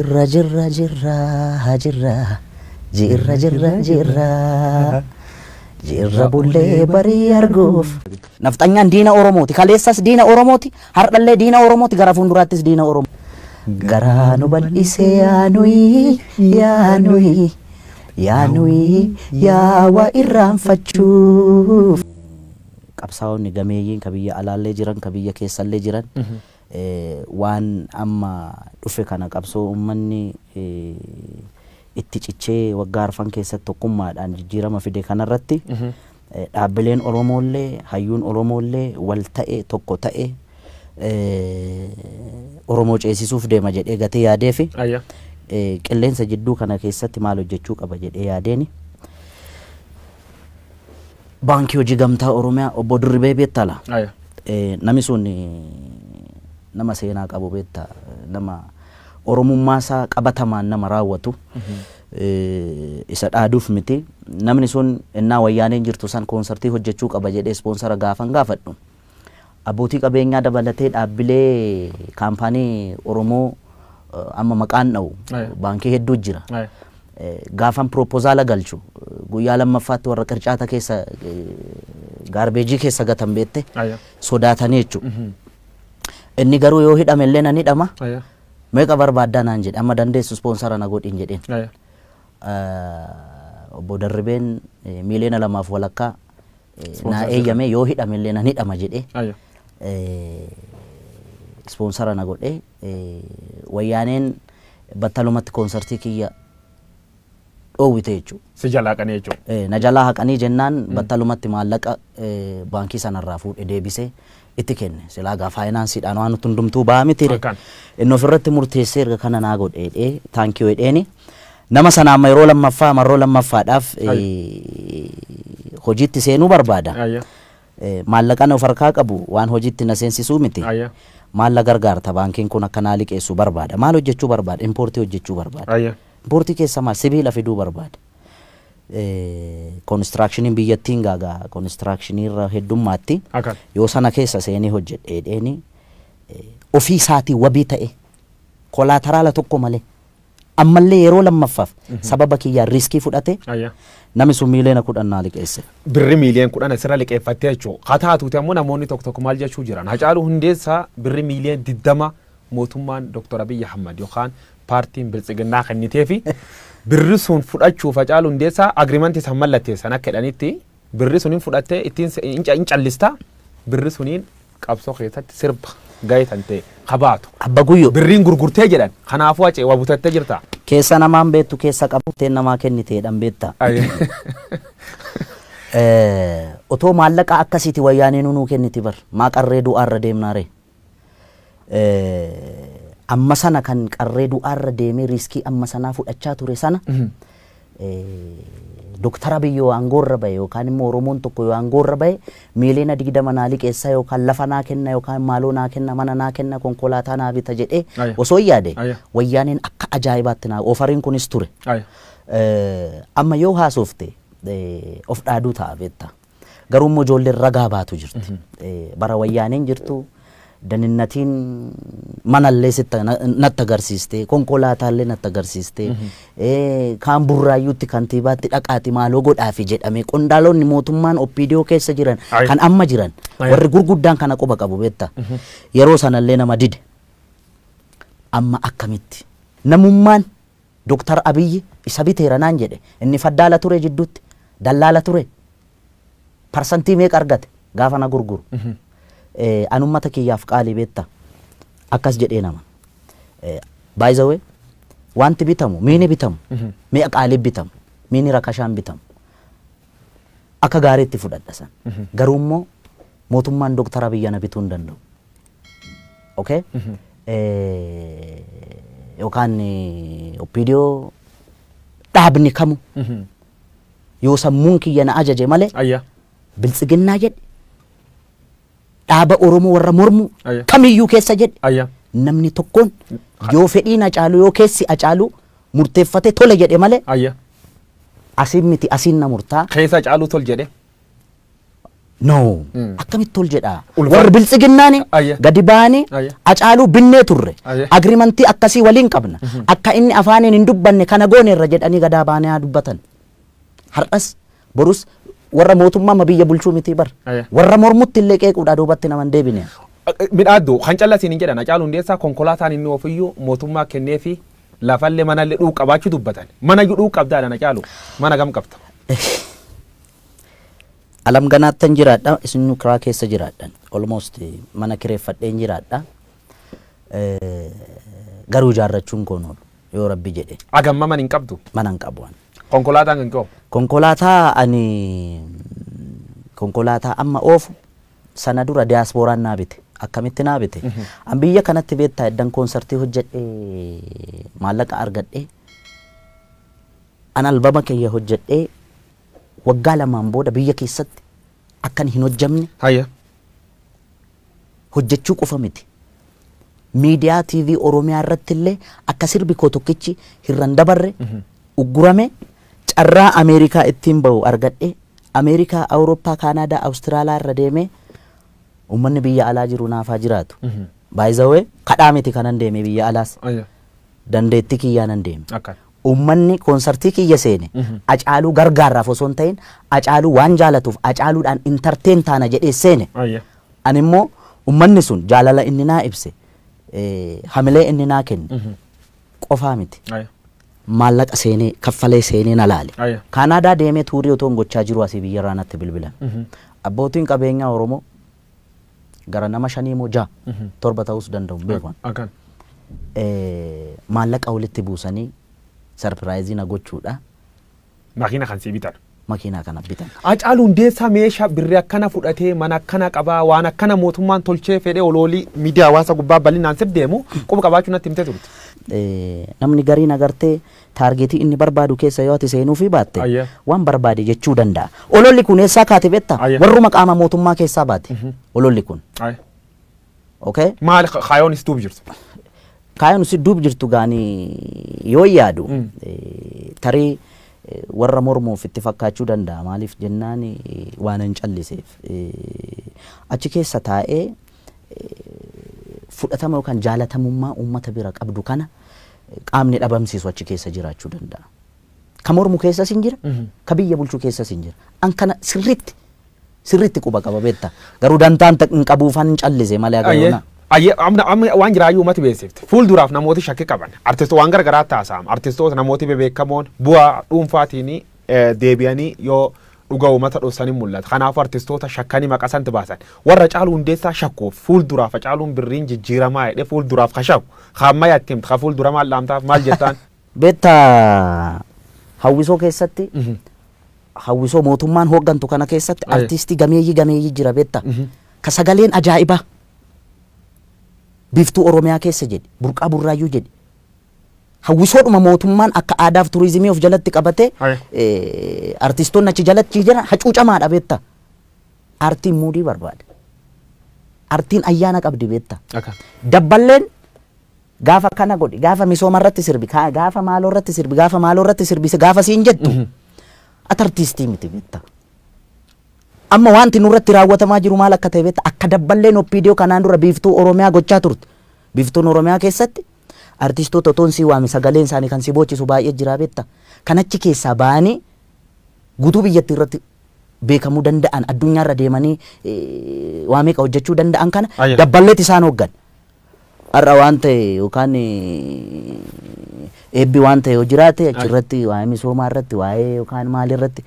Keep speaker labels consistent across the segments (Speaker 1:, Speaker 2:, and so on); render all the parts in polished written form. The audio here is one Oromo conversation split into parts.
Speaker 1: Jirra jirra jirra jirra jirra jirra jirra jirra bullee barii arguuf. Nafxanyaan diina Oromooti. Kaleessas diina Oromooti. Har'allee diina Oromooti. Gara fuulduraattis diina Oromoo. Garaa nu bal'isee yaa nuyi yaa nuyi yaa nuyi yaa waa irraanfachuuf. Qabsaa'onni gameeyyiin ka biyya alaallee jiran, ka biyya keessallee jiran, waan amma dhufe kana, qabsoo uummanni itti cichee waggaa 4 keessatti tokkummaadhaan jijjiirama fide kanarratti, dhaabbileen Oromoollee, hayyuun Oromoollee wal ta'e, tokko ta'e, Oromoo ceesisuuf deema jedhee gatee yaadee fi qilleensa jidduu kana keessatti maal hojjechuu qaba jedhee yaadeeni. Baankii Hojii Gamtaa Oromiyaa, obbo Dirribee Beettala. Namni sun nama seenaa qabu beekta, nama Oromummaa isaa qabatamaan nama raawwatu, isa dhaaduuf miti. Namni sun innaa Wayyaaneen jirtu san koonsartii hojjechuu qaba jedhee sponsor gaafan gaafadhu. Abbootii qabeenyaa dabalatee dhaabbilee kaampaanii Oromoo amma maqaan dha'u baankii hedduu jira. Gaafan proposal galchu guyyaa lammaffaatti warra qircaata keessa, garbage keessa gatan beette, sodaatanii jechuudha. Inni garuu yoo hidhame illee nan hidhama. Meeqa barbaaddaa naan jedhe, amma dandeessu sponsor na godhin jedheen. Obbo Darribeen 2.5 miiliyoona naa eeyyame, yoo hidhame illee nan hidhama jedhee sponsor na godhe. Wayyaaneen battalumatti koonsartii kiyya dhoowwite jechuudha.
Speaker 2: Si jalaa haqanii jechuudha.
Speaker 1: Na jalaa haqanii jennaan battalumatti maallaqa baankii sanarraa fuudhe deebisee itti kenne. Silaa gaa faayinaansiidhaan waan nuti hundumtuu ba'aa miti. Inni ofirratti murteessee erga kana naa godhe, thank you jedheeni. Nama sana amma yeroo lammaffaa, marroo lammaffaadhaaf hojiitti seenuu barbaada. Maallaqan of harkaa qabu waan hojiitti na seensisuu miti. Maalla gargaarta, baankiin kun akka naa liqeessuu barbaada. Maal hojjechuu barbaada? Import hojjechuu barbaada. Import keessa maal? Sibiila fiduu barbaada. Constructioniin biyyattiin gaagaa constructionii irra heddummaatti. Yoo sana keessa seenee hojjedhe jedheeni, ofii isaatii wabii ta'e, collateral tokko malee, ammallee yeroo lammaffaaf sababa kiyyaan risk fudhate, namni sun 10 miiliyoona naa liqeesse.
Speaker 2: Birri 10 miiliyoona asirra liqeeffattee jechuudha. Haa taatuuti ammoo namoonni tokko tokko maal jechuu jiran? Hacaaluu Hundeessaa birri 20 miiliyoona mootummaan Dr. Abiyyi Ahmad yookaan paartiin Biltsiginnaa kennitee fi birri sun fudhachuuf Hacaaluu Hundeessaa agreement san mallatteessan akka jedhanitti birri suniin fudhattee ittiin hin callista, birri suniin qabsoo keessatti sirba gahee tan ta'e kabaatu.
Speaker 1: Abba Guyyoo.
Speaker 2: Birriin gurgurtee jedhan, kanaafuu Hacee waa butattee jirta.
Speaker 1: Keessa namaan beektu, keessa qabu namaa kenniteedhaan beekta. Otoo maallaqa akkasiiti Wayyaanee nuu kenniti bar maa qarree du'aarra deemnaare? Amma sana kan qarree du'aarra deemee risk amma sanaa fudhachaa ture sana, Dooktar Abiy yoo aangoorra bahe yookaan immoo Oromoon tokko yoo aangoorra bahe 20 miiliyoona naa liqeessa yookaan lafa naa kenna yookaan maaloo naa kenna, mana naa kenna, konkolaataa naa bita jedhee osoo hin yaade, Wayyaaneen akka ajaa'ibaatti naa offeriin kunis ture. Amma yoo haasofte of dhaaduu ta'a beekta. Garuu immoo ijoolleen ragaa baatu jirti. Bara Wayyaaneen jirtu daninnatiin manallee sitti natti agarsiiste, konkolaataallee natti agarsiiste, kaan Burraayyuutti kantiibaatti dhaqaati maaloo godhaafi jedhame, qondaalonni mootummaan OPDO keessa jiran kan amma jiran warri gurguddaan kana quba qabu beekta. Yeroo sanallee nama dide. Amma akkamitti namummaan Dooktar Abiyyi isa biteera naan jedhe? Inni faddaala ture, jidduutti dallaala ture, percent meeqa argate gaafa na gurguru? An ummata kiyyaaf qaalii beekta, akkas jedhee nama. By the way, wanti bitamu, miini bitamu mi'a qaalii bitamu, miini rakashaan bitamu, akka gaariitti fudhadha san. Garuu immoo mootummaan Dooktar Abiyyi na bituu hin danda'u. Okay? Yookaan OPDO dhaabni kamu yoo sammuun kiyya na ajaje malee, Biltsiginnaa jedhe, dhaaba Oromoo warra mormu kamiyyuu keessa jedhe, namni tokkoon yoo fedhiin Hacaaluu, yoo keessi Hacaaluu murteeffate tole jedhe malee, asiin miti, asiin na murtaa.
Speaker 2: Keessa Hacaaluu tol jedhe.
Speaker 1: No. Akkamitti tol jedhaa? Warri biltsiginnaani gadi ba'anii Hacaaluu binnee turre. Agriimantii akkasii waliin qabna. Akka inni afaaniin hin dubbanne kana gooneerra jedhanii gadaa ba'anii haa dubbatan. Har'as borus warra mootummaa biyya bulchuu miti bar. Warra mormutti illee qeequudhaa duubatti nama hin deebine.
Speaker 2: Midhaaddu kan callasiin hin jedhan Hacaaluu Hundeessaa konkolaataan inni ofiyyuu mootummaa kenneefi lafallee manallee dhuu qabaachuu dubbatan. Mana iyyuu dhuu qabdaadha Hacaaluu. Mana gam qabta?
Speaker 1: Alam ganaattan jiraadha, isin kiraa keessa jiraadhan. Almost mana kireeffadheen jiraadha. Garuu ijaarrachuun koon oolu yoo Rabbi jedhe.
Speaker 2: Agamma mana hin qabdu?
Speaker 1: Mana hin qabu ani.
Speaker 2: Konkolaataan kan koo?
Speaker 1: Konkolaataa ani konkolaataa amma oofu sana dura diyaaspooraan naa bite. Akkamitti naa bite? An biyya kanatti beektaa eddan koonsartii hojjedhee maallaqa argadhee an albama kiyya hojjedhee waggaa lamaan booda biyya keessatti akkan hin hojjamne hojjechuu qofa miti. Miidiyaa TV Oromiyaa irratti illee akka sirbi koo tokkichi hirran dabarre uggurame carraa Ameerikaa ittiin bahu argadhe Ameerikaa, Awurooppaa, Kaanaadaa, Awustiraaliyaa irra deemee uummanni biyya alaa jiru naafaa jiraatu. By the way, kadhaa miti kanan deeme biyya alaas. Dandeettii kiyyaa nan deeme. Uummanni koonsartii kiyya seene Hacaaluu gargaarraaf osoo hin ta'in Hacaaluu waan jaalatuuf Hacaaluudhaan intarteen taana jedhee seene. Ani immoo uummanni sun jaalala inni naa ibse hamilee inni naa kenne qofaa miti. Maallaqa seenee kaffalee seenee na laale. Kaanaadaa deemee tuurii otoo hin gochaa jiru asii biyya irraa natti bilbilan. Abbootiin qabeenyaa Oromoo gara nama 5 moo 6 7 ta'uus danda'u beekan. Maallaqa walitti buusanii sarpiraayizii na gochuudha.
Speaker 2: Makiina kan sii bitan.
Speaker 1: Makiinaa kana bitan.
Speaker 2: Hacaaluu Hundeessaa meeshaa birrii akkana fudhatee mana akkana qabaa waan akkana mootummaan tolchee fedhee oloolii miidiyaa hawaasa gubbaa bal'inaan sir deemu quba qabaachuu natti himtee turte.
Speaker 1: Namni gariin agartee taargeetii inni barbaadu keessa yoo ati seenuu fi baatte waan barbaade jechuu danda'a. Ololli kun eessaa kaate beektaa? Warruma qaama mootummaa keessaa baate ololli kun. Okay?
Speaker 2: Maal kaayoon is duub jirtu?
Speaker 1: Kaayoon is duub jirtu gaanii yoo yaadu tarii warra mormuuf itti fakkaachuu danda'a. Maaliif jennaan waan hin calliseef. Achi keessa taa'ee fudhatama yookaan jaalatamummaa uummata bira qabdu kana qaamni dhabamsiisu achi keessa jiraachuu danda'a. Ka mormu keessas hin jira, ka biyya bulchuu keessas hin jira. An kana sirriitti quba qaba beektaa. Garuu dantaan hin qabuufan hin callise malee agaruu.
Speaker 2: Amma waan jiraayyuu uummati beeksifte. Fuulduraaf namooti shakkii qaban. Artistoota waan garagaraa taasisam. Artistoota namooti bebeekamoon bu'aa dhuunfaatiin deebi'anii yoo dhuga uummata dhoksanii mul'ata. Kanaafuu artistoota shakkanii maqaa isaanitti baasan. Warra Hacaaluu Hundeessaa shakkuuf fuulduraaf Hacaaluun birriin jijjiiramaa jedhee fuulduraaf ka shakku. Ka ammayyaa itti himtu. Ka fuuldura maal dhaamtaaf maal jettaan?
Speaker 1: Beektaa hawwisoo keessatti hawwisoo mootummaan hooggantu kana keessatti artistii gameeyyii jira beektaa. Ka sagaleen ajaa'ibaa. Biiftuu Oromiyaa keessa jedhe, burqaa burraayyuu jedhe. Hawwisoodhuma mootummaan akka aadaaf turizimii of jalatti qabate artistoonni achi jalatti jiran hacuucamaadha beektaa. Aartiin muudii barbaada. Aartiin ayyaana qabdi beektaa. Dabballeen gaafa kana godhi, gaafa misooma irratti sirbi, gaafa maaloo irratti sirbi, gaafa maaloo irratti sirbi, gaafa siin jettu ati artistii miti beektaa. Amma wanti nurratti raawwatamaa jiru maal akka ta'e beektaa? Akka dabballeen OPDO kanaan dura biiftuu Oromiyaa gochaa turte. Biiftuun Oromiyaa keessatti artistoota otoon si waame sagaleen isaanii kan si boochisu baay'ee jira beektaa? Kan achi keessaa ba'anii guutuu biyyattii irratti beekamuu danda'an addunyaarra deemanii waa meeqa hojjechuu danda'an kana dabballeet isaan hooggan. Har'a waan ta'e yookaan eebbi waan ta'e yoo jiraate achirratti waa'ee misoomaa irratti waa'ee yookaan maalirratti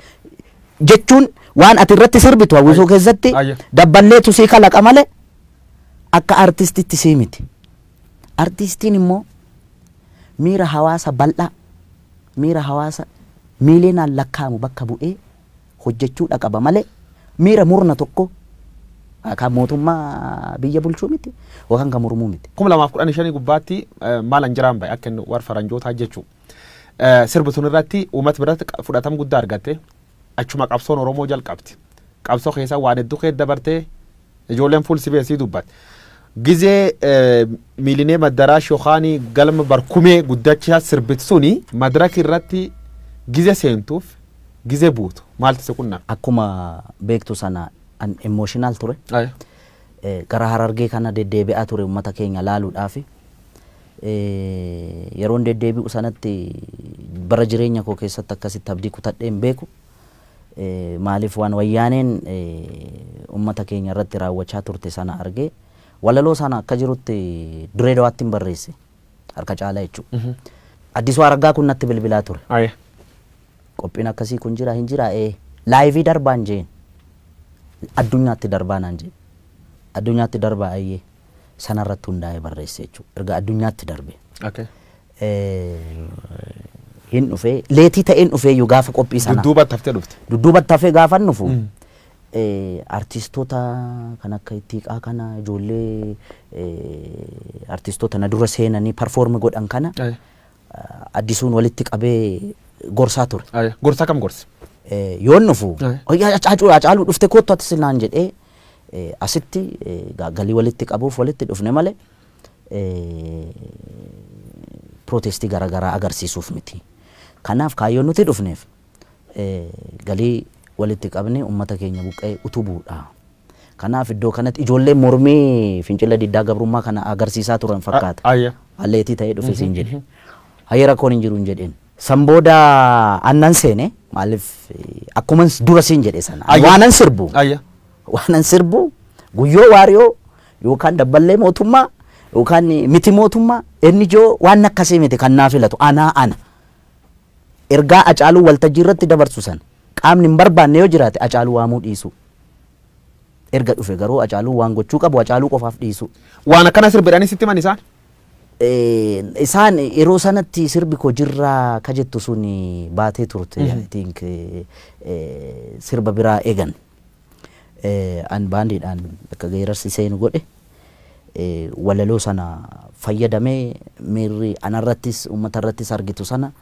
Speaker 1: jechuun waan ati irratti sirbitu hawwisoo keessatti dabballeetu sii kalaqa malee akka artistitti sii miti. Artistiin immoo miira hawaasa bal'aa miira hawaasa miiliyoonaan lakkaa'amu bakka bu'ee hojjechuudha qaba malee miira murna tokko kan mootummaa biyya bulchuu miti yookaan kan mormuu miti.
Speaker 2: 2015 gubbaatti maal an jiraan bahe akka inni warra faranjootaa jechuu. Sirbi sun irratti uummata biratti fudhatama guddaa argatte. Achuma qabsoon Oromoo jalqabdi. Qabsoo keessa waan hedduu keessa dabartee ijoolleen fuul sibeessii dubbatte. Gizee miilinee madaraash yookaan galma barkumee guddachaa sirbitu suni madaraka irratti gizee seentuuf gizee buutu maaltu si qunname?
Speaker 1: Akkuma beektu sana An emotional ture. Gara Harargee kana deddeebi'aa ture uummata keenya laaluudhaafi. Yeroon deddeebi'u sanatti bara jireenya koo keessatti akkasitti abdii kutadhee hin beeku. Maaliif waan wayyaaneen uummata keenya irratti raawwachaa turte sana argee walaloo sana akka jirutti Dirree Dawaatti hin barreesse harka caalaa jechuudha. Addisuu Araggaa kun natti bilbilaa ture. Qophiin akkasii kun jira hin jira live darbaan jeen addunyaatti darbaa naan jeen addunyaatti darbaa ayyee sanarratti hundaa'ee barreesse jechuudha. Erga addunyaatti darbe. Hin dhufee leetii ta'een dhufee iyyuu gaafa qophii sana.
Speaker 2: Dudduubatti haftee dhufte.
Speaker 1: Dudduubatti hafee gaafa dhufu. Artistoota kan akka Ittiiqaa kana ijoollee artistoota na dura seenanii perform godhan kana Addisuun walitti qabee gorsaa ture.
Speaker 2: Gorsaa kam gorse?
Speaker 1: Yoon dhufu Hacaaluu dhufte kottu ati naan jedhee asitti galii walitti qabuuf walitti dhufne malee protestii garaagaraa agarsiisuuf miti. Kanaaf kaayyoon nuti dhufneef galii walitti qabne uummata keenya buqqee utubuudha. Kanaaf iddoo kanatti ijoollee mormii fincila diddaa gabrummaa kana agarsiisaa turan fakkaata. Alleetii ta'ee dhufe siin jedhe. Hayyee rakkoon hin jiru hin jedheen. San booda annan seene maaliif akkuma dura siin jedhe sana. Waanan sirbu. Waanan sirbu guyyoo waariyoo yookaan dabballee mootummaa yookaan miti mootummaa inni ijoo waan akkasii miti kan naa filatu anaa ana. Ergaa Hacaaluu waltajjii irratti dabarsu sana qaamni hin barbaanne yoo jiraate Hacaaluu waamuu dhiisu. Erga dhufe garuu Hacaaluu waan gochuu qabu Hacaaluu qofaaf dhiisu.
Speaker 2: Waan akkana sirbidhanii sitti himan isaan?
Speaker 1: Isaan yeroo sanatti sirbi koo jirraa ka jettu sun baatee turte. I think sirba biraa eegan. An baandiidhaan bakka geerarsi seenu godhe walaloo sana fayyadamee miirri anarrattis uummatarrattis argitu sana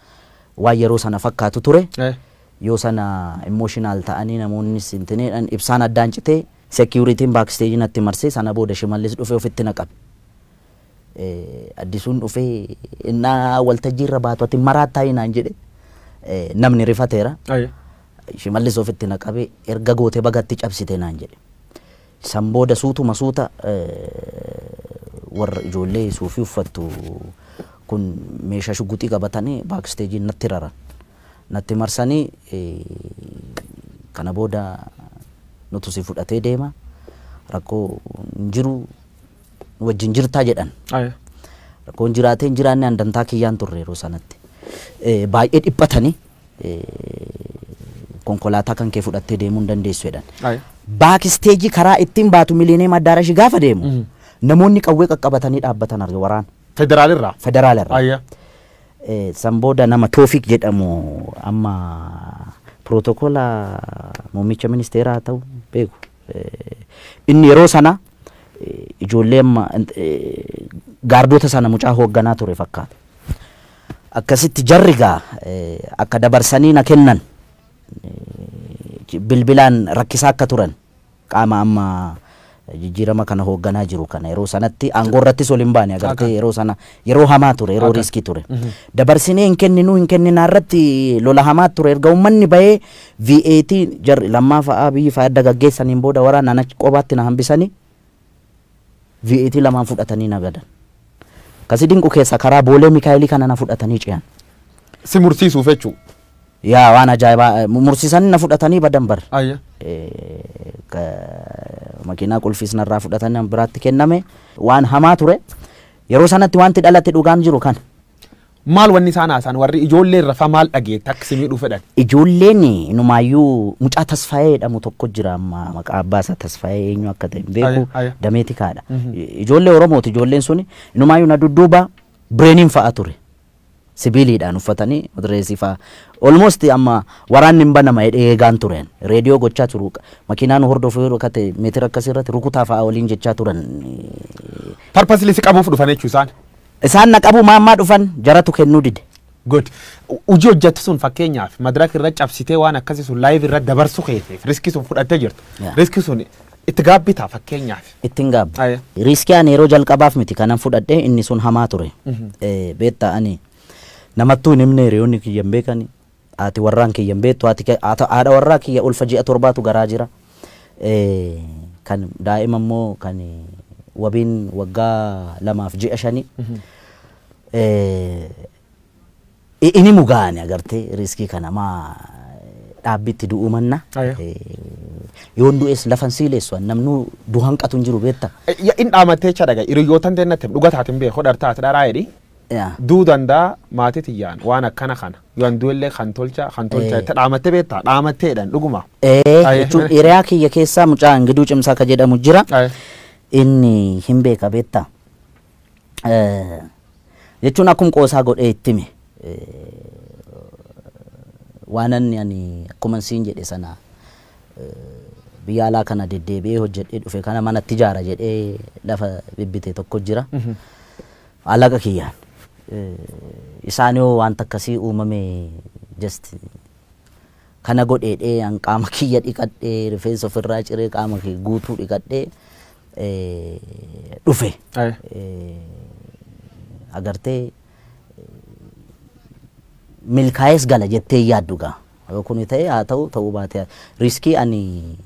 Speaker 1: waan yeroo sana fakkaatu ture. Yoo sana emotional ta'anii namoonnis intineedhaan ibsaan addaan citee security'n backstage natti marsee sana booda Shimallis dhufee ofitti na qabe. Addisuun dhufee innaa waltajjii irra baatu ati maraattaa naan jedhe namni rifateera. Shimallis ofitti na qabe erga gootee bagatti cabsite naan jedhe. San booda suutuma suuta warra ijoollee suufii uffattu kun meeshaa shuguxii qabatanii backstage natti raran. Natti marsanii kana booda nutu si fudhatee deema rakkoo hin jiru wajjin jirtaa jedhan. Rakkoon jiraatee hin jiraanne andantaa kiyyaan turre yeroo sanatti. Baay'ee dhiphatanii konkolaataa kan kee fudhattee deemuu hin dandeessu jedhan. Backstage karaa ittiin baatu Millennium Addaarash gaafa deemu namoonni qawwee qaqqabatanii dhaabbatan arge waraana.
Speaker 2: Federaalirraa?
Speaker 1: Federaalirraa. San booda nama Toofiq jedhamu amma pirootokola muummicha ministeeraa ta'u beeku. Inni yeroo sana ijoollee amma gaardota sana mucaa hoogganaa ture fakkaata. Akkasitti jarri gaa akka dabarsanii na kennan bilbilaan rakkisaa akka turan qaama amma jijjiirama kana hoogganaa jiru kana yeroo sanatti aangoo irrattis ol hin baane agartee yeroo sana yeroo hamaa ture yeroo riiskii ture. Dabarsinee hin kenninuu hin kenninaa irratti lola hamaa ture erga uummanni bahee VAT jarri lammaa fa'aa biyyi fa'aa adda gaggeessaniin booda waraana na qobaatti na hambisanii VAT lamaan fudhatanii na gadan. Akkasii dinqu keessa karaa Boolee Mikaayilii kana na fudhatanii ce'an.
Speaker 2: Si mursiisuuf jechuudha.
Speaker 1: Yaa waan ajaa'ibaa mursiisanii na fudhatanii badan bar. Makiinaa qulfiis narraa fudhatanii biraatti kenname waan hamaa ture. Yeroo sanatti wanti dhalate dhugaan jiru kana.
Speaker 2: Maal wanni isaan haasa'an warri ijoollee irra fa maal dhageette akka si miidhuu fedhan?
Speaker 1: Ijoolleen inumaayyuu mucaa Tasfaayee jedhamu tokko jira amma maqaa abbaa isaa Tasfaayee eenyu akka ta'e hin beeku dameeti kaadha. Ijoollee Oromooti ijoolleen suni inumaayyuu na dudduuba bireeniin fa'a ture. Sibiiliidhaan uffatanii madireesii fa'a. Almost amma waraanni hin banama jedhee eegaan tureen reediyoo gochaa turu makiinaan hordofuu yeroo kate meetira akkasii irratti rukutaa fa'a waliin jechaa turan.
Speaker 2: Purposely si qabuuf dhufan jechuu isaan?
Speaker 1: Isaan na qabu maammaa dhufan jaratu kennuu dide.
Speaker 2: Good. Hojii hojjettu sun fakkeenyaaf madaraka irra cabsitee waan akkasii sun live irra dabarsu keeteef riskii sun fudhattee jirtu. Riskii sun itti gaabbitaa fakkeenyaaf.
Speaker 1: Ittiin gaabba. Riskii ani yeroo jalqabaaf miti kanan fudhadhee inni sun hamaa ture. Beektaa ani namattuu hin himne hiriyoonni kiyya hin beekani. Haati warraan kiyya hin beektu haadha warraa kiyya ulfa ji'a 7tu garaa jira. Kan daa'ima immoo kan wabiin waggaa 2 fi ji'a 5. Inni mugaane agartee riskii kana maa dhaabbitti du'uu manna. Yoon du'es lafan siileessu namnu du'an qatu hin jiru beekta.
Speaker 2: In dhaamattee jecha dhagaa hiriyyootan teennatti dhuga taatin beeku hodhar taate dharaa jedhi. Duu danda'a maatii tiyyaan waan akkana kana yoon du'ellee kan tolcha itti dhaamattee beektaa dhaamatteedhaan dhuguma.
Speaker 1: Jechuun hiriyaa kiyya keessaa mucaa Ingiduu Cimsaa ka jedhamu jira. Inni hin beeka beektaa. Jechuun akkuma qoosaa godhee itti hime. Waan ani akkuma siin jedhe sana biyya alaa kana deddeebi'ee hojjedhee dhufe kana manatti ijaara jedhee lafa bibbite tokko jira. Alaqa kiyyaan. Isaan yoo wanta akkasii uumame just kana godheedhee an qaama kiyya dhiqadhee rifeensa ofirraa ciree qaama kiyya guutuu dhiqadhee dhufe. Agartee milkaa'ees gala jettee yaaddu gaa. Yoo kun ta'e haa ta'u ta'uu baate riskii ani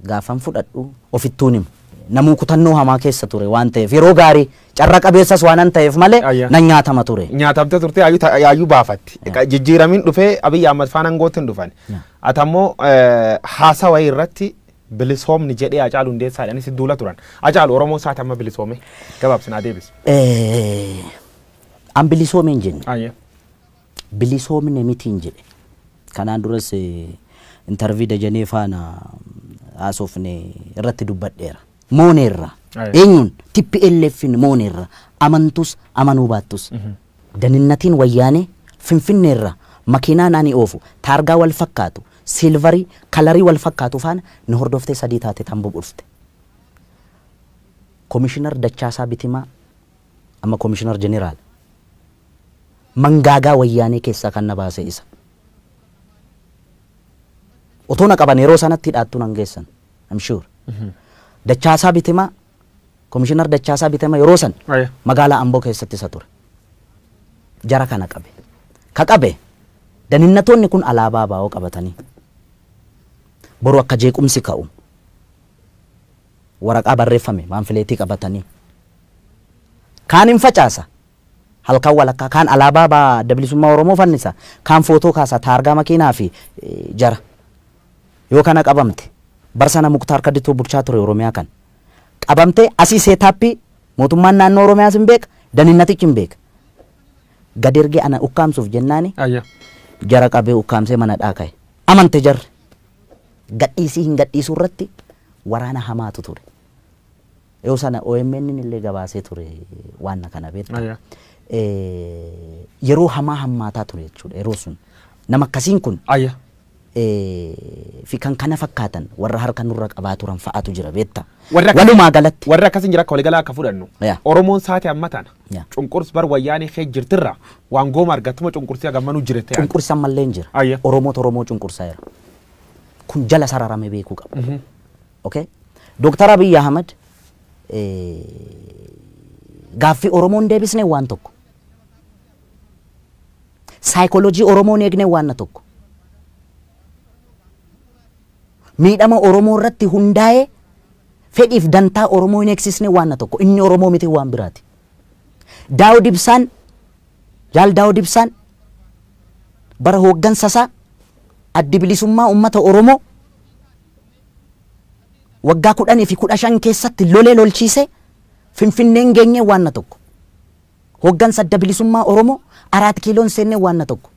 Speaker 1: gaafan fudhadhu ofittuun himu. Namuu kutannoo hamaa keessa ture waan ta'eef yeroo gaarii carra qabeessas waan an ta'eef malee nan nyaatama ture.
Speaker 2: Nyaatamte turte yaayyuu baafatti. Jijjiiramiin dhufee Abiyyi Ahmad faana aangootti hin dhufan. Ati ammoo haasawa irratti bilisoomni jedhee Hacaaluu Hundeessaadhaan si duula turan. Hacaalu Oromoon isaati amma bilisoome gabaabsinaa deebisi.
Speaker 1: An bilisoome hin jenne. Bilisoomne miti hin jedhe. Kanaan duras intarvii Dajanee faana haasofne irratti dubbadheera. Mooneerra. Eenyuun TPLF'n mooneerra. Amantus amanuu baattus. Daninnatiin wayyaanee Finfinneerra makiinaan ani oofu taargaa wal fakkaatu silvarii kalarii wal fakkaatu faana ni hordoftee 3 taate tan bubulfte. Komishinar Dachaasaa Bitimaa amma komishinar jeneraal mangaagaa wayyaanee keessaa kan na baase isa. Otoo na qaban yeroo sanatti hidhaattuu nan geessan. I'm sure. Dachaasaa Bitimaa komishinar Dachaasaa Bitimaa yeroo san magaalaa Amboo keessatti isa ture. Jara kana qabe. Ka qabe daninnatoonni kun alaabaa baa'oo qabatanii boru akka jeequmsi ka'u waraqaa barreeffame paanfileetii qabatanii kaan hin facaasa halkan walakkaa kaan alaabaa baa adda bilisummaa Oromoo fannisa kaan footoo kaasa taargaa makiinaa fi jara yoo kana qabamte barsana Muktaar Kadditoo bulchaa ture Oromiyaa kan qabamte asii seetaappii mootummaan naannoo Oromiyaas hin beeka daninnatichi hin beeka gad ergee ana ukkaamsuuf jennaani jara qabee ukkaamsee mana dhaaka'e amante jarri gadhiisii hin gadhiisuu irratti waraana hamaatu ture. Yoo sana OMN illee gabaasee ture waan kana beekta. Yeroo hamaa hammaataa ture jechuudha yeroo sun nama akkasiin kun fi kan kana fakkaatan warra harka nurra qabaa turan fa'aatu jira beekta. Walumaa galatti.
Speaker 2: Warra akkasiin jira akka waliigalaa akka fudhannu. Oromoon saate amma tana. Cunqursi bar wayyaanee kee jirtirra waan gooma argattuma cunqursii hagammanuu jirte.
Speaker 1: Cunqursi ammallee hin jira. Oromoota Oromoo cunqursaa jira. Kun jala sararame beekuu qaba. Okay? Dooktar Abiyyi Ahmad gaaffii Oromoon deebisne waan tokko. Saayikooloojii Oromoon eegne waan tokko. Miidhama Oromoo irratti hundaa'ee fedhiif dantaa Oromoo hin eegsisne waan tokko. Inni Oromoo miti waan biraati. Daawud Ibsaan Jaal Daawud Ibsaan bara hooggansa isaa addi bilisummaa uummata Oromoo waggaa 10 fi 15 keessatti lolee lolchiise Finfinneen geenye waan tokko. Hooggansa adda bilisummaa Oromoo 4 kiiloon seenne waan tokko.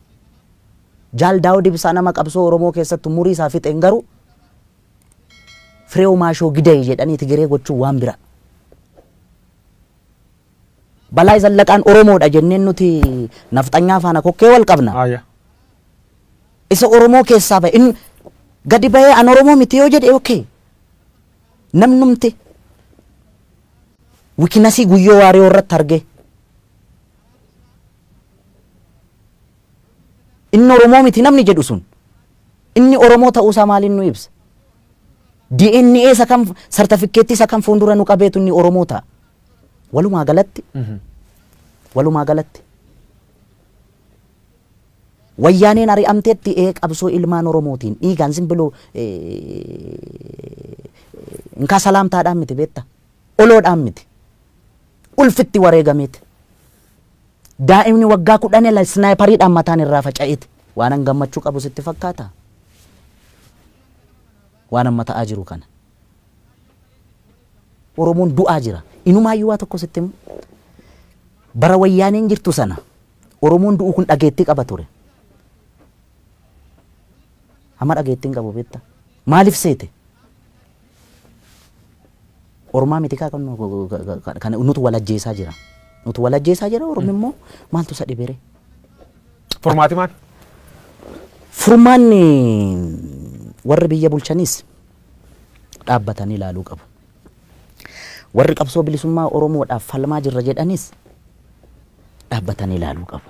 Speaker 1: Jaal Daawud Ibsaa nama qabsoo Oromoo keessatti umurii isaa fixeen garuu Fireew Maashoo Gidee jedhanii Tigiree gochuu waan bira. Balaa Zallaqaan Oromoodha jenneen nuti nafxanyaa faana kokkee wal qabna. Isa Oromoo keessaa ba'e inni gadi ba'ee an Oromoo miti yoo jedhe okay. Namnumti wikinasii guyyoo waaree irratti arge. Inni Oromoo miti namni jedhu sun inni Oromoo ta'uusaa maaliin nu ibsa? DNA isa kam sartifikeettii isa kam fuuldura nu qabeetu inni Oromoo ta'a. Walumaa galatti walumaa galatti Wayyaaneen ari'amteetti qabsoo ilmaan Oromootiin dhiigaan simbiloo inkaa salaamtaadhaan miti beekta. Oloodhaan miti. Ulfitti wareegameeti. Daa'imni waggaa 10 snaayipariidhaan mataan irraa faca'eeti. Waan an gammachuu qabu sitti fakkaata? Waan amma ta'aa jiru kana. Oromoon du'aa jira. Inumaayyuu waa tokko sitti himu. Bara wayyaaneen jirtu sana Oromoon du'u kun dhageettii qaba ture. Amma dhageettii hin qabu beekta. Maaliif seete? Ormaa miti kaa kan nutu walajjeesaa jira. Nutu walajjeesaa jira. Ormi immoo maaltu isa dhibere?
Speaker 2: Furmaati maal?
Speaker 1: Furmaanni warri biyya bulchanis dhaabbatanii ilaaluu qabu. Warri qabsoo bilisummaa Oromoodhaaf falmaa jirra jedhanis dhaabbatanii ilaaluu qabu.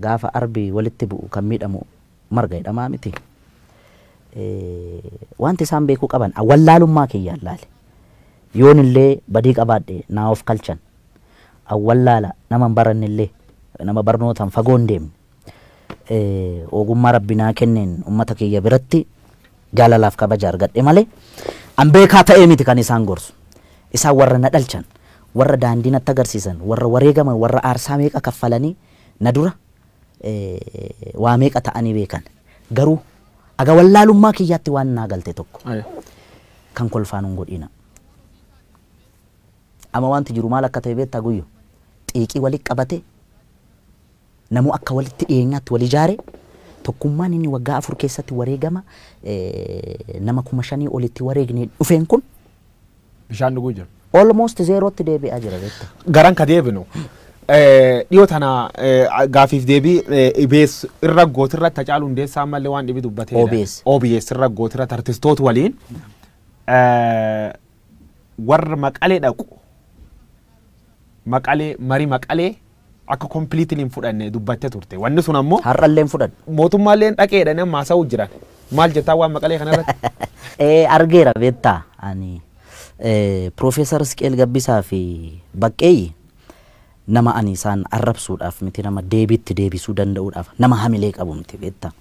Speaker 1: Gaafa arbi walitti bu'u kan miidhamu marga jedhamaa miti. Wanti isaan beekuu qaban wallaalummaa kiyyaan laale. Yoon illee badii qabaadhe naa of kalchan. Awwallaala nama hin baranne illee nama barnootaan fagoo hin deemne. Ogummaa rabbi naa kenneen uummata kiyya biratti jaalalaaf kabaja argadhe malee an beekaa ta'ee miti kan isaan gorsu. Isaan warra na dhalchan, warra daandii natti agarsiisan, warra wareegaman, warra aarsaa meeqa kaffalanii na dura waa meeqa ta'anii beekan. Garuu aga wallaalummaa kiyyaatti waan naa galte tokko kan kolfaan hin godhina. Amma wanti jiru maal akka ta'e beektaa Guyyo? Xiiqii walitti qabate namu akka walitti dhiyeenyaatti wal ijaare tokkummaan inni waggaa 4 keessatti wareegama nama 5,000 olitti wareegne dhufeen kun
Speaker 2: bishaan dhuguu jira.
Speaker 1: Almost zeerootti deebi'aa jira beektaa.
Speaker 2: Garan ka deebinu dhiyoo tana gaafiif deebii OBS irra gootirratti Hacaaluu Hundeessaa ammallee waan dhibi dubbateedha.
Speaker 1: OBS.
Speaker 2: OBS irra gootirratti artistoota waliin warra Maqalee dhaqu Maqalee marii Maqalee akka completely hin fudhanne dubbattee turte. Wanni sun ammoo
Speaker 1: har'allee hin fudhanne.
Speaker 2: Mootummaallee dhaqeedhaan amma haasa'uu jiran. Maal jettaa waan Maqalee kanarratti?
Speaker 1: Argeera beektaa ani Profeesar Isqeel Gabbisaa fi Baqqeeyyi nama ani isaan arrabsuudhaaf miti, nama deebiitti deebisuu danda'uudhaaf nama hamilee qabu miti beektaa.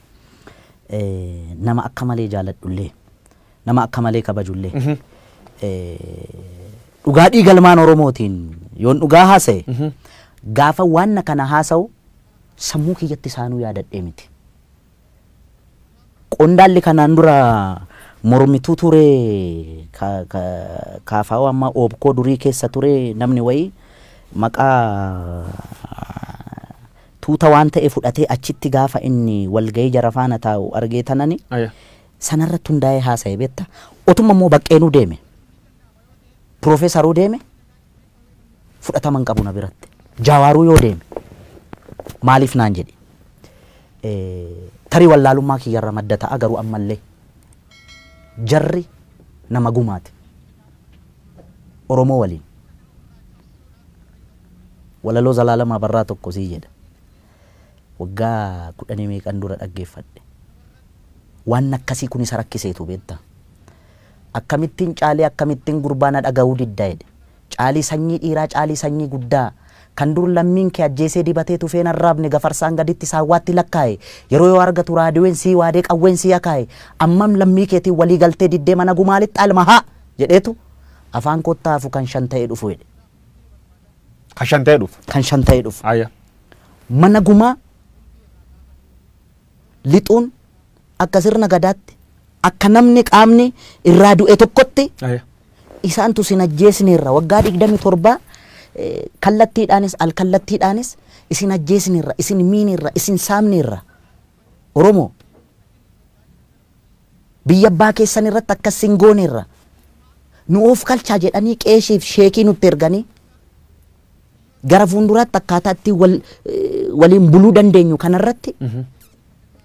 Speaker 1: Nama akka malee jaaladhullee, nama akka malee kabajullee. Dhugaa dhiigalmaan Oromootiin yoon dhugaa haasa'e gaafa waan kana haasa'u sammuu kiyyatti isaanuu yaadadhee miti. Qondaalli kanaan dura mormituu ture kaafaa'oo amma oobkoo durii keessa ture namni wayii maqaa tuuta waan ta'e fudhatee achitti gaafa inni walgahii jara faana taa'u argee tanani sanarratti hundaa'ee haasa'e beektaa. Otuma immoo Baqqeenuu deeme, Piroofeesaruu deeme fudhatama hin qabu na biratti. Jaawaaruu yoo deeme maaliif naan jedhe. Tarii wallaalummaa kiyyarra madda ta'a garuu ammallee jarri nama gumaati. Oromoo waliin. Walaloo Zalaalamaa Barraa tokko sii jedha. Waggaa 10 meeqan dura dhaggeeffadhe. Waan akkasii kun isa rakkiseetu beektaa. Akkamittiin caalee akkamittiin gurbaana dhaga'uu diddaa jedhe. Caalii sanyii dhiiraa caalii sanyii guddaa kan dur lammiin kee ajjeesee dibatee tufeen arraabne gafarsaan gaditti saawwaatti lakkaa'e yeroo yoo argatu raadiyoon sii waadee qawween sii akaa'e ammam lammii keetiin walii galtee diddee mana gumaalitti alma haa jedheetu afaan kottaafu kan 5 ta'ee dhufu jedhe.
Speaker 2: Kan 5 ta'ee dhufu.
Speaker 1: Kan 5 ta'ee dhufu. Mana gumaa lixuun akka sirna gadaatti akka namni qaamni irraa du'e tokkotti isaantu sin ajjeesneerra waggaa 27 kallattiidhaanis alkallattiidhaanis isin ajjeesneerra isin miineerra isin saamneerra Oromoo biyya abbaa keessan irratti akkas sin gooneerra nu of kalchaa jedhanii qeeshiif sheekii nutti erganii gara fuulduraatti akkaataa itti waliin buluu dandeenyu kanarratti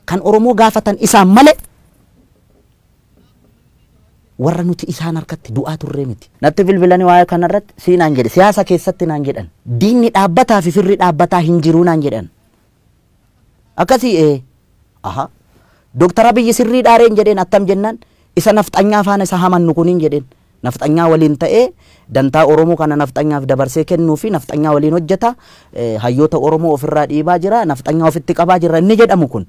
Speaker 1: kan Oromoo gaafatan isaan malee warra nuti isaan harkatti du'aa turree miti. Natti bilbilanii waa'ee kanarratti sii naan jedhe siyaasa keessatti naan jedhan diinni dhaabbataa fi firri dhaabbataa hin jiruu naan jedhan. Akkasii aha Dooktar Abiyyi sirrii dhaareen jedheen attam jennaan isa nafxanyaa faana isa hamannu kuniin jedheen. Nafxanyaa waliin ta'ee dantaa Oromoo kana nafxanyaaf dabarsee kennuu fi nafxanyaa waliin hojjeta, hayyoota Oromoo ofirraa dhiibaa jira, nafxanyaa ofitti qabaa jira inni jedhamu kun.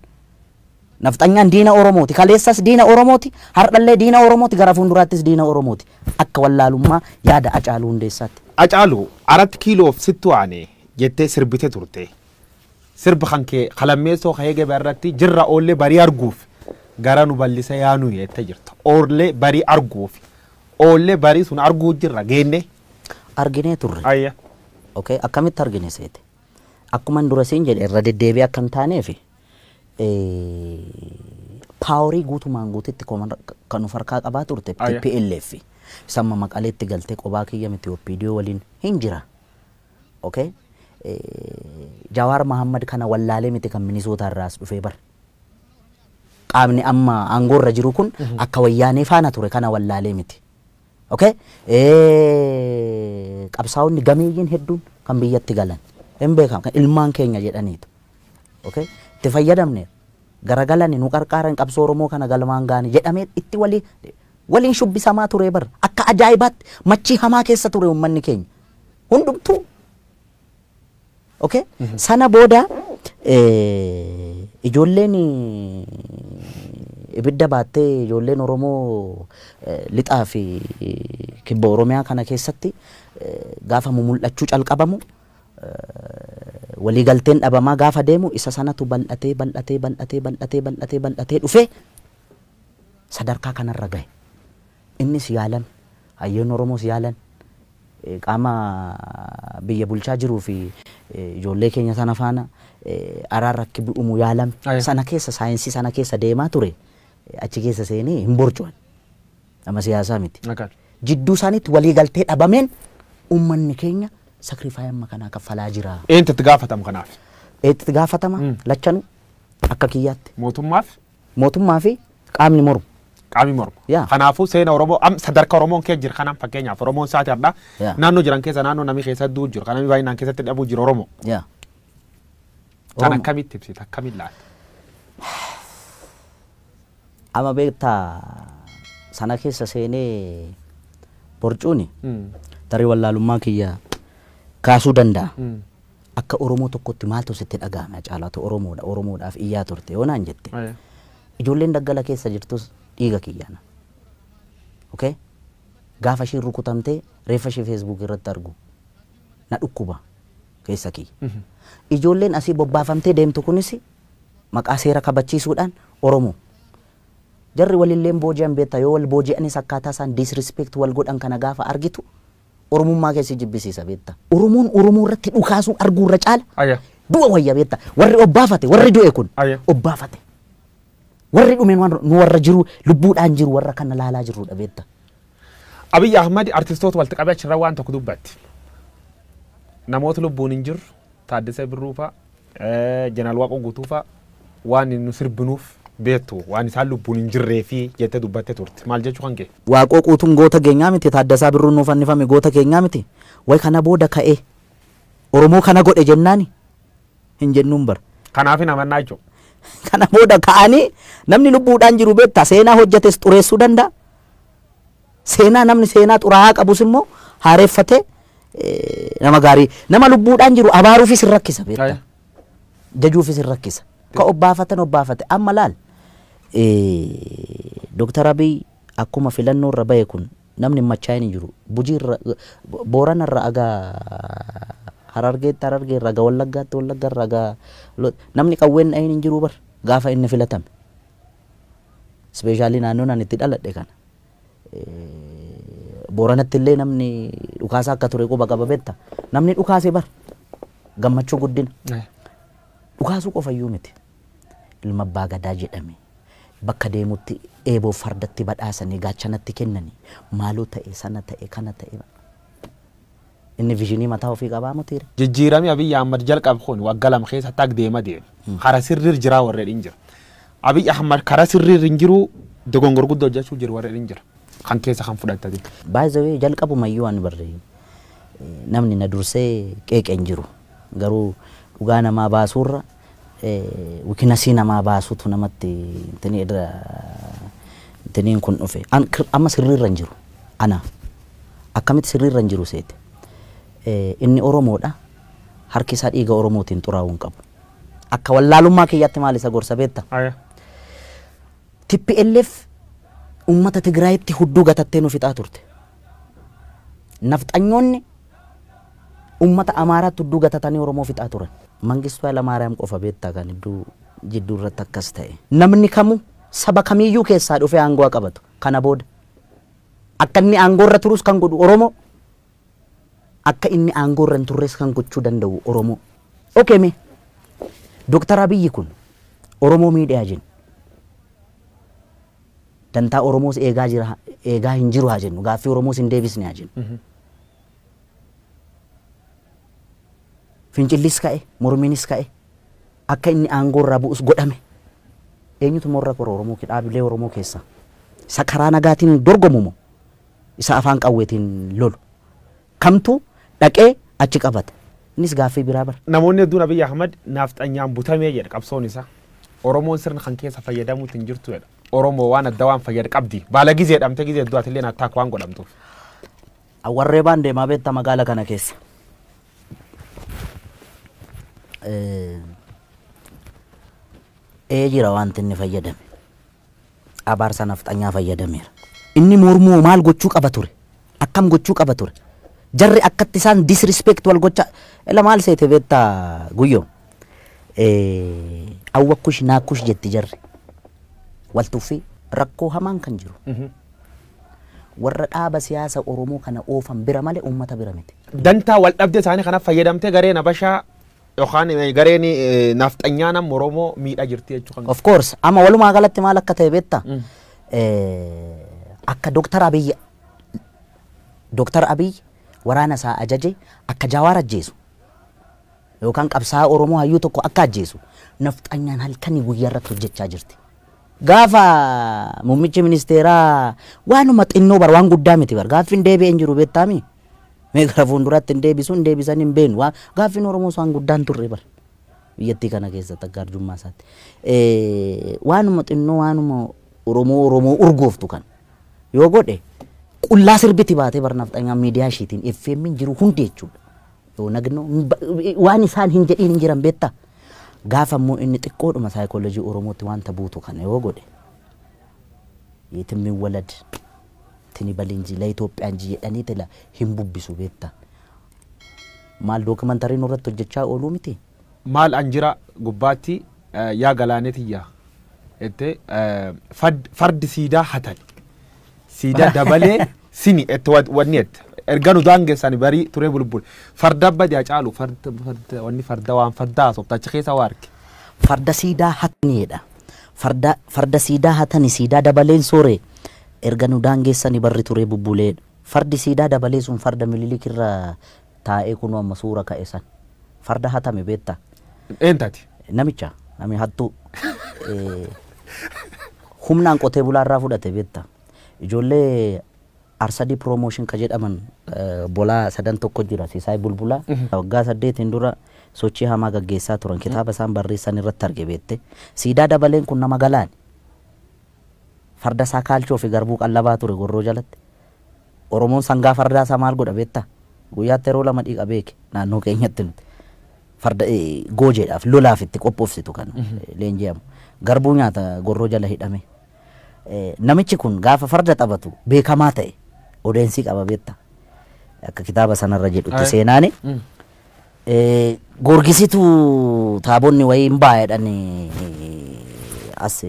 Speaker 1: Nafxanyaan diina Oromooti. Kaleessas diina Oromooti. Har'allee diina Oromooti. Gara fuulduraattis diina Oromooti. Akka wallaalummaa yaada Hacaaluu Hundeessaatti.
Speaker 2: Hacaaluu 4 kiiloof sittu aane jettee sirbite turte. Sirba kan kee kalammeessoo ka'ee gabaa irratti jirra oollee barii arguuf gara nu bal'isa yaanuu jettee jirta. Oollee barii arguuf. Oollee barii sun arguu jirra geenne.
Speaker 1: Arginee turre.
Speaker 2: Ayya.
Speaker 1: Okay, akkamitti argine seete? Akkuma dura siin jedhe irra deddeebi'ee akka hin taaneefi paaworii guutumaan guututti kan of harkaa qabaa turte TPLF. Samma Maqaleetti galtee qobaa kiyya miti OPDO waliin hin jira. Okay? Jawaar Mahammad kana wallaalee miti kan Minisootaa irraas dhufee bar. Qaamni amma aangoorra jiru kun akka wayyaanee faana ture kana wallaalee miti. Okay? Qabsaa'onni gameeyyiin hedduun kan biyyatti galan. Hin beekamu kan ilmaan keenya jedhaniitu. Okay? Itti fayyadamne garagalani nu qarqaaran qabsoo Oromoo kana galmaan gaane jedhamee itti waliin shubbisamaa ture bar. Akka ajaa'ibaatti machii hamaa keessa ture uummanni keenya. Hundumtuu. Okay? Sana booda ijoolleen ibidda baattee ijoolleen Oromoo lixaa fi kibba Oromiyaa kana keessatti gaafa mul'achuu calqabamu waliigalteen dhabamaa gaafa deemu isa sanatu bal'atee bal'atee bal'atee bal'atee bal'atee bal'atee dhufee sadarkaa kanarra gahe. Innis yaalan, hayyoonni Oromoos yaalan, qaama biyya bulchaa jiruu fi ijoollee keenya sana faana araarra akka bu'umu yaalan. Sana keessa saayinsii sana keessa deemaa ture achi keessa seenee hin borcuwan. Nama siyaasaa miti. Jidduu isaaniitti waliigaltee dhabameen uummanni keenya sakrifaayii amma kanaa kaffalaa jira.
Speaker 2: Eenyutti itti gaafatama kanaaf?
Speaker 1: Eenyutti itti gaafatama? Lachanuu akka kiyyaatti.
Speaker 2: Mootummaaf?
Speaker 1: Mootummaa fi qaamni mormu.
Speaker 2: Qaamni mormu. Kanaafuu seena Oromoo sadarkaa Oromoon keessa jira kanaan fakkeenyaaf Oromoon saati har'a naannoo jiran keessa naannoo namni keessa du'u jiru kan namni baay'inaan keessatti dhabuu jiru Oromoo. Kan akkamitti ibsita akkamitti laata?
Speaker 1: Amma beektaa sana keessa seenee borcuuni tarii wallaalummaa kiyya kaasuu danda'a. Akka Oromoo tokkotti maaltu sitti dhaga'ame Caalaatu Oromoodha Oromoodhaaf iyyaa turte yoo naan jette. Ijoolleen daggala keessa jirtus dhiiga kiyyaana. Okay? Gaafa isheen rukutamtee reeffa ishee Facebook irratti argu na dhukkuba keessa kiyya. Ijoolleen asii bobbaafamtee deemtu kunis maqaa seera kabachiisuudhaan Oromoo. Jarri walilleen booji'an beektaa yoo wal booji'anis akkaataa isaan disrespect wal godhan kana gaafa argitu Oromummaa keessi jibbisiisa beektaa. Oromoon Oromoo irratti dhukaasuu arguu irra caala. Du'a wayya beektaa. Warri obbaafate warri du'e kun obbaafate. Warri dhumeen waan nu warra jiru lubbuudhaan jiru warra kana laalaa jirrudha beektaa.
Speaker 2: Abiyyi Ahmad artistoota walitti qabee achirraa waan tokko dubbatti. Namoota lubbuun hin jirru Taaddasee Birruu fa'a, Jeneraal Waaqoo Guutuu fa'a waan nu sirbinuuf beektu waan isaan lubbuun hin jirree fi jettee dubbattee turte. Maal jechuu kan kee?
Speaker 1: Waaqoo Guutuun goota keenyaa miti, Taaddasaa Birruun nuuf fannifame goota keenyaa miti. Way kana booda ka'ee Oromoo kana godhe jennaani hin jennuun bara.
Speaker 2: Kanaaf hin amannaa jechuudha.
Speaker 1: Kana booda ka'anii namni lubbuudhaan jiru beektaa seenaa hojjetes xureessuu danda'a. Seenaa namni seenaa xuraa'aa qabus immoo haareeffatee nama gaarii nama lubbuudhaan jiru abaaruufis hin rakkisa beektaa. Jajuufis hin rakkisa. Ka obbaafatan obbaafate amma laal Dooktar Abiy akkuma filannoo irra bahe kun namni machaa'in hin jiru. Bujii irra Boorana irra agaa Harargeetti Harargee irra agaa Wallaggaatti Wallagga irra agaa namni qawween dhahin hin jiru bar gaafa inni filatame. Ispeeshaalii naannoon ani itti dhaladhe kana. Booranatti illee namni dhukaasaa akka ture quba qaba beektaa. Namni dhukaase bar gammachuu guddina. Dhukaasuu qofayyuu miti. Ilma abbaa gadaa jedhame bakka deemutti eeboo fardatti badhaasanii gaachanatti kennanii maaloo ta'e sana ta'e kana ta'e. Inni viizhinii mataa ofii qabaa mutiire.
Speaker 2: Jijjiiramni Abiyyi Ahmad jalqabe kun waggaa 2 keessa akka deema deema. Karaa sirriir jira warreen hin jira. Abiyyi Ahmad karaa sirriir hin jiru dogongor guddoo hojjechuu jiru warreen hin jira. Kan keessa kan fudhatanii.
Speaker 1: By the way jalqabumayyuu ani barree namni na dursee qeeqee hin jiru. Garuu dhugaa namaa baasuurra wikinasii namaa baasuutu namatti intiniin kun dhufe. Amma sirriirra hin jiru. Ana. Akkamitti sirriirra hin jiru seete. Inni Oromoodha. Harki isaa dhiiga Oromootiin xuraa'uu hin qabu. Akka wallaalummaa kiyyaatti maal isa gorsa beekta? TPLF uummata Tigraayitti hudduu gatattee nu fixaa turte. Nafxanyoonni uummata Amaaraatti hudduu gatatanii Oromoo fixaa turan. Mangistuu Hayilamaariyaam qofa beektaa kan iddoo jidduu irratti akkas ta'e. Namni kamuu saba kamiyyuu keessaa dhufee aangoo qabatu kana booda. Akka inni aangoo irra turus kan godhu Oromoo. Akka inni aangoo irra hin turres kan gochuu danda'u Oromoo. Okay mee Dooktar Abiyyi kun Oromoo miidhaa jennu. Dantaa Oromoos eegaa jira eegaa hin jiru haa jennu gaaffii Oromoos hin deebisne haa jennu. Fincillis ka'e mormiinis ka'e akka inni aangoo irraa bu'us godhame. Eenyutu morra kora Oromoo dhaabilee Oromoo keessaa? Isa karaa nagaatiin dorgomu moo? Isa afaan qawweetiin lolu? Kamtu dhaqee achi qabata? Innis gaaffii biraa bara.
Speaker 2: Namoonni hedduun Abiyyi Ahmad naafxanyaan butamee jedha qabsoon isaa. Oromoon sirna kan keessa fayyadamuutti hin jirtu jedha. Oromoo waan adda waan fayyada qabdi. Baala gizee dhamte gizee hedduu atillee attaak waan godhamtuuf.
Speaker 1: Awwarree baan deemaa beektaa magaala kana keessa. Jira wanti inni fayyadame. Abaarsa nafxanyaa fayyadameera. Inni mormuu maal gochuu qaba ture? Akkam gochuu qaba ture? Jarri akkatti isaan disrespect wal gocha ila maal seete beektaa guyyoo? Awwakkush naakkush jetti jarri. Wal tuffii rakkoo hamaan kan jiru. Warra dhaaba siyaasa Oromoo kana oofan bira malee uummata bira miti.
Speaker 2: Dantaa wal dhabdee isaanii kana fayyadamtee gareen Habashaa yookaan gareen nafxanyaa nama Oromoo miidhaa jirti jechuudha.
Speaker 1: Of course amma walumaa galatti maal akka ta'e beektaa? Akka Dooktar Abiyyi waraana isaa ajaje akka Jawaar ajjeesu yookaan qabsaa'aa Oromoo hayyuu tokko akka ajjeesu nafxanyaan halkanii guyyaa irratti hojjechaa jirti. Gaafa muummichi ministeeraa waanuma xinnoo bar waan guddaa miti bar gaaffiin deebi'ee hin jiru beektaami. Mee gara fuulduraatti hin deebisu hin deebisan hin beenu gaaffiin Oromoo waan guddaan turre bar biyyattii kana keessatti akka arjummaa isaatti. Waanuma xinnoo waanuma Oromoo Oromoo urgooftu kan yoo godhe qullaa sirbiti baatee bar nafxanyaan miidiyaa ishiitiin FM jiru hundi jechuudha. Yoo nagnoo waan isaan hin jedhiin hin jiran beektaa. Gaafa immoo inni xiqqoodhuma saayikooloojii Oromootti wanta buutu kana yoo godhe yeetimmi walad tini balinji la Itoophiyaan ji jedhanii tila hin bubbisu beektaa. Maal dookumantariin irratti hojjechaa ooluu miti?
Speaker 2: Maal an jira gubbaatti yaa galaaneetiyyaa jettee fardi siidaa hatan siidaa dabalee sini itti wanni jette erga nu daangeessani barii turee bulbul farda badii caalu farda wanni farda waan farda haasofta achi keessa waa arge.
Speaker 1: Farda siidaa hataniidha. Farda siidaa hatani siidaa dabaleen soore erga nu daangeessani barri turee bubbuleedha. Fardi siidaa dabalee sun farda Minilik irra taa'ee kunoo amma suura ka'e san. Farda hatame beektaa?
Speaker 2: Eentaati?
Speaker 1: Namicha namni hattuu humnaan qotee bulaa irraa fudhate beektaa? Ijoollee Arsadii Promotion ka jedhaman bolaa sadan tokko jira Sisaay Bulbulaa waggaa 8 dura sochii hamaa gaggeessaa turan kitaaba isaan barreessan irratti arge beekte. Siidaa dabaleen kun nama galaani. Farda isaa kaalchoo fi garbuu qallabaa ture gorroo jalatti. Oromoon sangaa fardaa isaa maal godha beektaa? Guyyaatti yeroo 2 dhiqa beeke naannoo keenyatti nuti. Farda goojeedhaaf lolaaf itti qophoofsitu kan leenji'amu. Garbuu nyaata gorroo jala hidhame. Namichi kun gaafa farda taphatu beekamaa ta'e odeensii qaba beektaa? Akka kitaaba sanarra jedhutti seenaani. Goorgisitu taabonni wayii hin baay'edhan as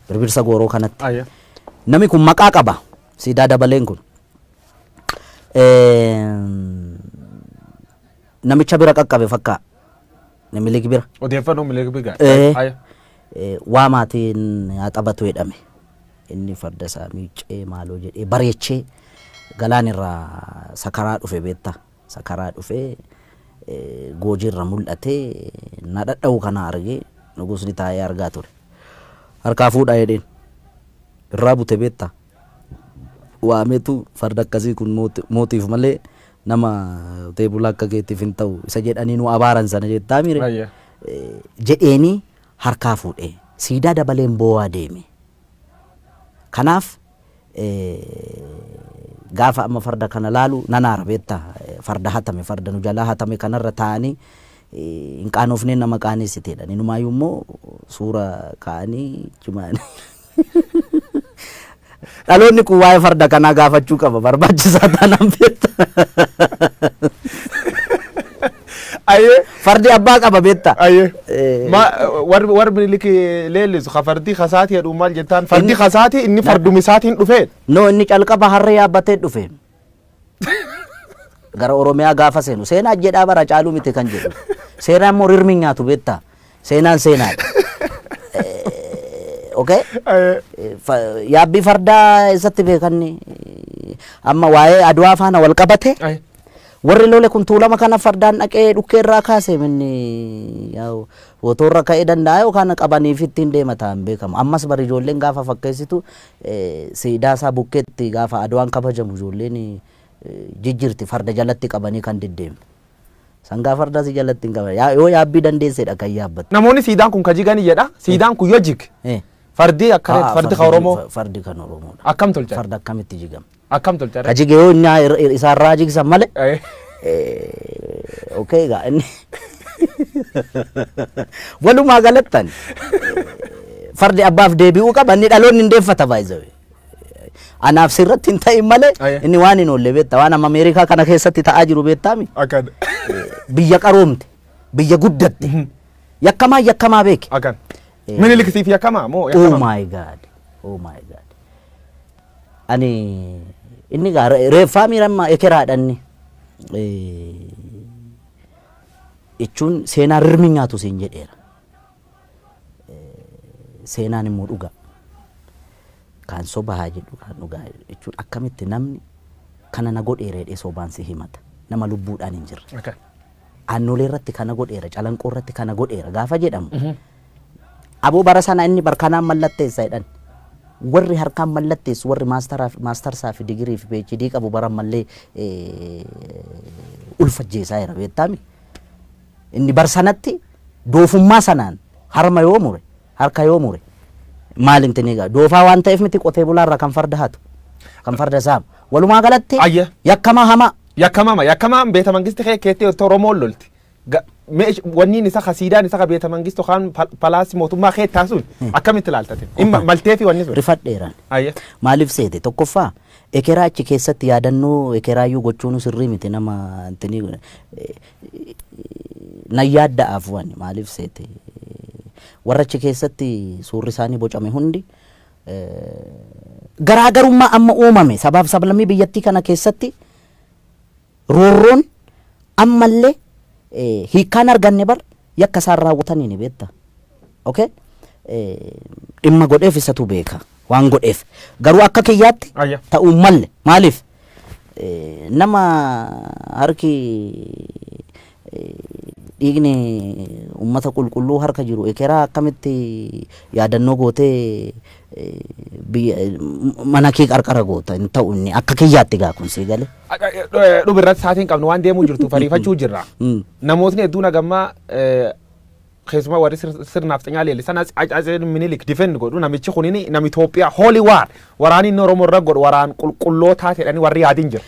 Speaker 1: birbirsa gooroo kanatti. Namni kun maqaa qaba siidaa dabaleen kun. Namicha bira qaqqabe fakkaa Minilik bira.
Speaker 2: Odeeffannoo Minilik bira.
Speaker 1: Waa maatiin haa taphatu jedhame. Inni farda isaa miiccee maaloo jedhee bareechee galaan irraa sakaraa dhufe beektaa? Sakaraa dhufee goojiirra mul'atee na dhadha'u kana argee nugusni taa'ee argaa ture. Harkaa fuudhaa jedheen irraa bute beektaa? Waameetu farda akkasii kun mootiif malee nama qotee bulaa akka keetiif hin ta'u isa jedhanii nu abaaran sana jettaa miire jedheeni harkaa fuudhee siidaa dabaleen boo'aa deeme. Kanaaf Gaafa amma farda kana laalu nanaara beektaa farda hatame farda nu jalaa hatame kanarra taa'anii hin qaanofnee nama qaaneessiteedha. Inumaayyuu immoo suura kaa'anii cimaan. Dhaloonni kun waa'ee farda kanaa gaafachuu qaba barbaachisaa taanaan beektaa.
Speaker 2: Ayyee.
Speaker 1: Fardi abbaa qaba beektaa.
Speaker 2: Ayyee. Ma warri Minilik leellisu ka fardi kasaati jedhu maal jettaan fardi kasaati inni fardumi isaatiin dhufee.
Speaker 1: No inni calqaba harree yaabbatee dhufe. Gara Oromiyaa gaafa seenu seenaa jedhaa bara caaluu miti kan jedhu. Seenaa immoo rirmi nyaatu beektaa. Seenaan seenaadha. Okay? Yaabbii fardaa eessatti beekanni amma waa'ee Adwaa faana wal qabate. Warri lole kun tuulama kana fardaan dhaqee dhukkee irraa kaase minni motorra ka'ee danda'a yookaan qabaniif ittiin deema ta'an beekamu. Ammas bari ijoolleen gaafa fakkeessitu siidaa isaa bukkeetti gaafa Adwaan kabajamu ijoolleen jijjiirti farda jalatti qabanii kan deddeemu. Sangaa farda si jalatti hin qaban. Yoo yaabbii dandeessedha kan yaabbattu.
Speaker 2: Namoonni siidaan kun ka jigani jedha. Siidaan kun yoo jig. Fardi akka fardi kan Oromoo.
Speaker 1: Fardi kan Oromoodha.
Speaker 2: Akkam tolcha?
Speaker 1: Farda akkamitti jigama?
Speaker 2: Akkam tolcha?
Speaker 1: Ka jige yoo inni isaarraa jigsan malee. Okay egaa inni walumaa galattan fardi abbaaf deebi'uu qaba inni dhaloonni hin deeffata baay'ee. Anaaf sirratti hin ta'in malee inni waan hin oolle beektaa waan amma Ameerikaa kana keessatti ta'aa jiru beektaami.
Speaker 2: Akkan.
Speaker 1: Biyya qaroomte biyya guddatte yakkamaa yakkamaa beeke.
Speaker 2: Akkan. Minilik siif yakkamaa moo yakkamaa?
Speaker 1: Oh my God. Oh my God. Ani inni gaa reeffaa miirammaa ekeraadha inni. Jechuun seenaa rirmi nyaatu siin jedheera. Seenaan immoo dhugaa. Kan soba haa jedhu kan dhugaa jechuun akkamitti namni kana na godheera jedhee sobaan si himata. Nama lubbuudhaan hin jirre. Aannolee irratti kana godheera, calanqoo irratti kana godheera gaafa jedhamu. Aboo bara sana inni barkanaan mallatteessa jedhan. Warri harkaan mallatteessu warri maastarsaa fi digirii fi PhD qabu bara mallee ulfajjeessaa jira beektaami. Inni bar sanatti doofummaa sanaan harma yoo mure harka yoo mure maal inni egaa doofaa waan ta'eef miti qotee bulaarraa kan farda hatu kan farda saamu walumaa galatti yakkamaa hamaa.
Speaker 2: Yakkamaa yakkamaa beeta mangisti keettee Oromoon lolti. Wanni isa siidaan isa beeta mangistu kan palaasii mootummaa keettaa sun akkamitti ilaaltate? Maltee fi wanni sun.
Speaker 1: Rifadheeraan. Maaliif seete tokkoffaa ekeraa achi keessatti yaadannoo ekeraayyuu gochuun sirrii miti nama na yaadda'aaf wanni maaliif seete warra achi keessatti suurri isaanii bocame hundi garaagarummaa amma uumame sabaaf sablammii biyyattii kana keessatti roorroon ammallee hiikkaan arganne bar yakka isaan raawwatanii ni beekta. Okay? Dhimma godheef isatu beeka waan godheef garuu akka kiyyaatti ta'uu malle maaliif nama harki dhiigni uummata qulqulluu harka jiru ekeraa akkamitti yaadannoo gootee mana kee qarqara goota hin ta'u inni akka kiyyaatti gaa kun sii galee.
Speaker 2: Dhubi irratti sa'aatiin qabnu waan deemuu jirtu fariifachuu jirra. Namootni hedduun hagammaa keessumaa warri sirnaaf xinyaa leellisan Atsee Minilik difend godhu namichi kunini nama Itoophiyaa holy war waraanni inni Oromoo irra godhu waraan qulqullootaa jedhanii warri yaadin jira.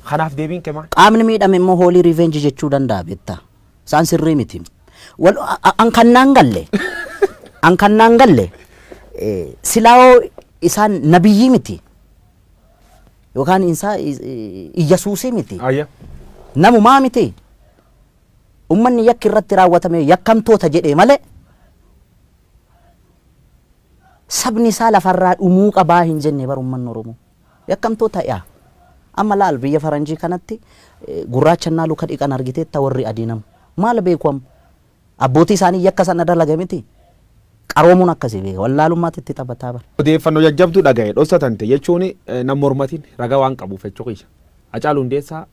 Speaker 2: Kanaaf deebiin kee maal?
Speaker 1: Qaamni miidhame immoo holy revenge jechuu danda'a beektaa. Isaan sirrii miti. An kannaan galle an kannaan galle silaa'oo isaan nabiyyii miti yookaan isaa Iyyasuusii miti. Namumaa miti. Uummanni yakki irratti raawwatame yakkamtoota jedhee malee sabni isaa lafarraa dhumuu qabaa hin jenne bara uummanni Oromoo. Yakkamtoota yaa. Amma laal biyya faranjii kanatti gurraacha luka dhiqan argiteetta warri adii nama. Maal beeku amma? Abbootii isaanii yakka sana dalaga miti. Qaroomuun akkasii beeka. Wallaalummaatti itti taphataa bara.
Speaker 2: Odeeffannoo jajjabduu dhaga'e dhoksatante jechuun nama mormatiin ragaa waan qabuuf jechuu qiyya. Hacaaluu Hundeessaa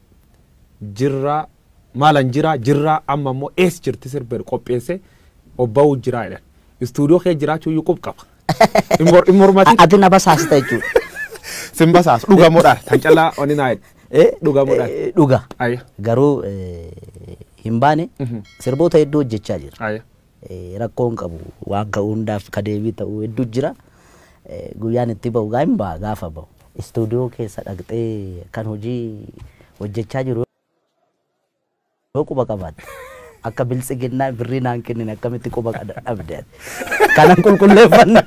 Speaker 2: jirraa maalan jiraa jirraa amma immoo ees jirti sirbeer qopheesse obba'uu jiraa jedhan. Istuudiyoo kee jiraachuu iyyuu qub qaba. In mormatiin.
Speaker 1: Ati na basaasta jechuudha.
Speaker 2: Sin basaas dhugamuudha. Tan callaa oni naa jedhe. Dhugamuudha.
Speaker 1: Dhuga. Garuu hin baane sirboota hedduu hojjechaa jira. Rakkoon qabu waan ka'uu hundaaf ka deebii ta'uu hedduu jira. Guyyaan itti ba'u gaa hin ba'a gaafa ba'u. Istuudiyoo keessa dhaqxee kan hojii hojjechaa jiru yoo quba qabaatte, akka biltsiginnaa birrii naan kennine akkamitti quba dhabde? Kanan qulqulleeffanne.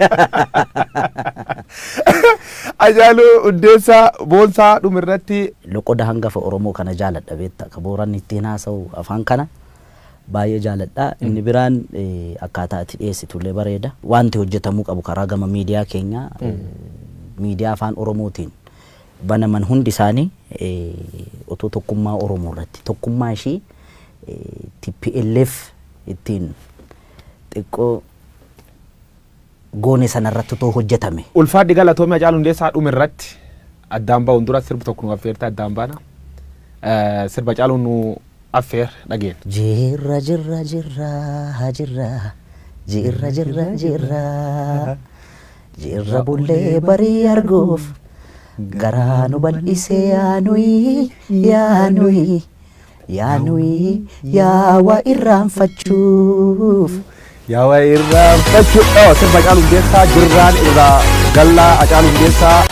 Speaker 2: Hacaaluu Hundeessaa Boonsaa, dhumirratti
Speaker 1: Loqoda hangafa Oromoo kana jaaladha, beekta, ka Booranni ittiin haasa'u afaan kana baay'ee jaaladha. Inni biraan akkaataa ati dhiyeessitullee bareeda. Wanti hojjetamuu qabu karaa gama miidiyaa keenyaa, miidiyaa afaan Oromootiin banaman hundi isaanii otoo tokkummaa Oromoo irratti, tokkummaa ishii TPLF ittiin xiqqoo goone sanarratti otoo hojjetame.
Speaker 2: Ulfaadhi, galatoomii. Hacaaluu Hundeessaa, dhumirratti addaan ba'uun dura sirbi tokko nu affeerte addaan baana. Sirba Hacaaluu nu affeer dhageen.
Speaker 1: Jirra jirra jirra jirra jirra jirra jirra jirra, bullee barii arguuf garaa nu bal'isee, yaanuyi yaanuyi yaanuyi yaawaa irraanfachuuf.
Speaker 2: Yaawaa irraanfachuu. Sirba Hacaaluu Hundeessaa jirraan irraa gallaa Hacaaluu Hundeessaa.